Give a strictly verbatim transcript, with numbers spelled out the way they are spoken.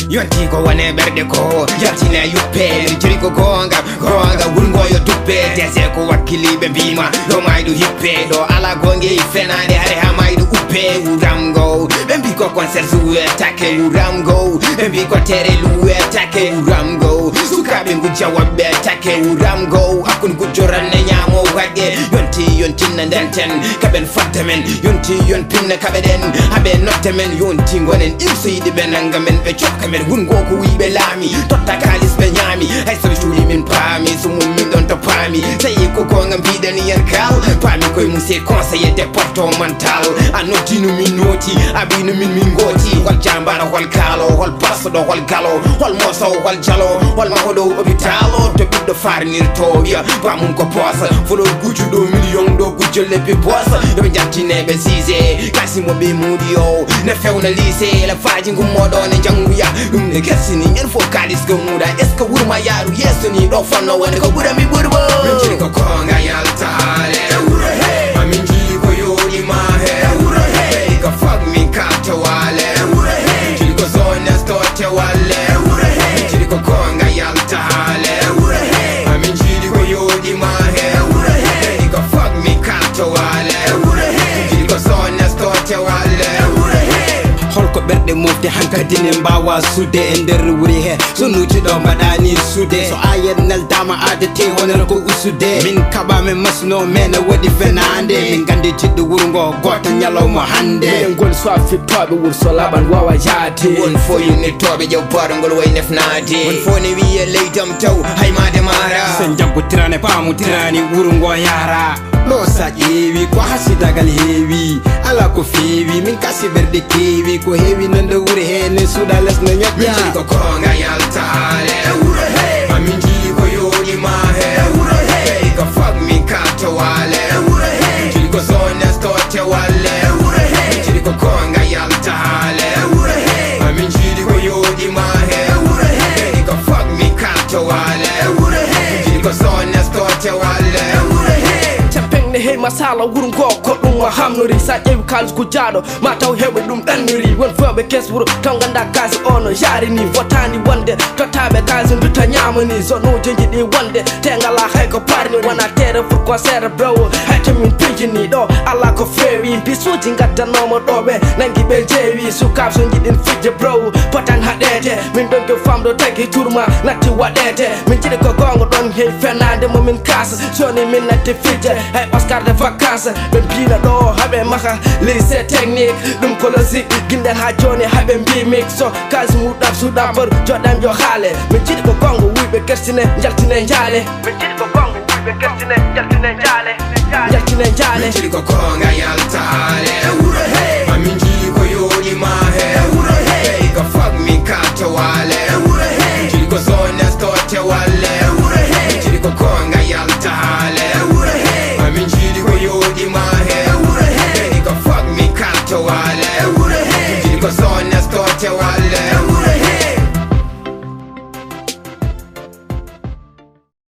Yonti ko wone ɓerɗe ko yaltine yuppe. Min ciri ko goonga, goonga wurngo yo duppe. Dese ko wakkiliɓe mbima yo maydu hippe. Ɗo ala gonge e fenaande, hare ha maydu uppe. Wuramgo ɓe mbi ko concert suwetake. Wuramgo ɓe mbi ko tere luwetake. Wuramgo sukaɓe ngu jawaɓɓe take. Wuramgo hakkun gujjoran ne ñaamo wagge. Yonti yontinna ndenten kaɓen fadde men. Yonti yon pinna kaɓe ɗen haɓe notte men. Yonti gonen imso yiɗi ɓe nanga men, ɓe jokka men. Wun go ko wiɓe laami, totta kalis ɓe ñaami. Hay soɓe cuuli min paami, so mum min ɗon to paami. Tawi ko gonga mbiɗen yen kal paami koye mum, c'est conseiller départemental. A noddino min nooti, a wino min min gooti. Hol jambaro, hol kaalo, hol basoɗo, hol galo, hol mosowo, hol jalo, hol mahoɗo hôpital o? To ɓiɗɗo farnirto wiya bamum ko posa, folol gujuɗo million ɗo gujjo leppi posa. Yoɓe jantineɓe sise kasi mo ɓe muudi o ne fewna lycée. La faji ngummoɗo ne janguya, ɗum ne kersini en fof kalis ko muuda. Est ce que wurma yaaru yeeso ni ɗo fanno wonde ko ɓurami ɓurbo? Min jiri ko konga yalta haale e wuro he. Amin jiri ko yooɗi ma he e wuro he. Ka fak min katta waale e wuro he. Jiri ko zone estote walle e wuro he. Jiri ko konga yalta haale e wuro he. Amin jiri ko yooɗi ma he e wuro he. Ka fak min katta waale e wuro he. Jiri ko zone estote walle e wuro he. Holko ɓerɗe mofte hankadi ne mbawa suude e nder wuri he? Sunnuji ɗo mbaɗani suude, so ayen neldama adete wonata ko usude. Min kaɓa min masno men waɗi fenande. Min gandi jiɗɗo wuro ngo goto ñalawma hande. Minen goni soa fittoɓe wuro so laɓan wawa yaade. Won fo yinnittoɓe ƴew baɗo ngol way nefnade. Won fo ne wiye leydam taw haymade mara. Sen jaggo tirane pamu tirani wuro ngo yara. Ɗo sa ƴeewi ko hasidagal heewi, ala ko feewi, min kasi ɓerɗe keewi. Ko heewi nande wure he ne suuɗa les ne ñoƴƴa. Min jiri ko konga yalta haale e wuro he. Amin jiri ko yooɗi ma he e wuro he. Ka fak min katta waale e wuro he. Jiri ko zone estote walle e wuro he. Jiri ko konga yalta haale e wuro he. Amin jiri ko yooɗi ma he e wuro he. Ka fak min katta waale e wuro he. Jiri ko zone estote walle e wuro he. Campeng ne hey masala wuro ngo ko ɗum o hamnori. Sa ƴeewi kalis ko jaaɗo ma taw heɓe ɗum ɗanniri. Won fewɓe kes wuro taw ganda kalis o no yarini. Fotani wonde tottaɓe kalis dutta ñamani. Zonuji jiɗi wonde te ngala hay ko parni. Wona tere pour concert bro, hay to min pijini ɗo. Ala ko feewi bisuji gaddanoma ɗo ɓe nangi ɓe jeewi. Sukaɓe so jiɗin fijje bro potan haɗede. Min ɗon ko famɗo tagi turma natti waɗede. Min jiɗi ko gonga ɗon hey fenade mo min kasa. Joni min natti fijje hay Oscar de vacances. Ɓe mbina ɗo haɓe maha lycée technique, ɗum ko logique. Gindel ha joni haɓe mbi mix so kalis muɗɗam suuɗa bor joɗam yo haale. Min jiɗi ko gonga wuyɓe kersine jaltine jaale. Min jiɗi ko gonga wuyɓe kersine jaltine jaale. Jaltine jaale. Min jiɗi ko konga yalta haale e wuro he. Amin jiri ko yooɗi ma he e wuro he. Ka fak min katta waale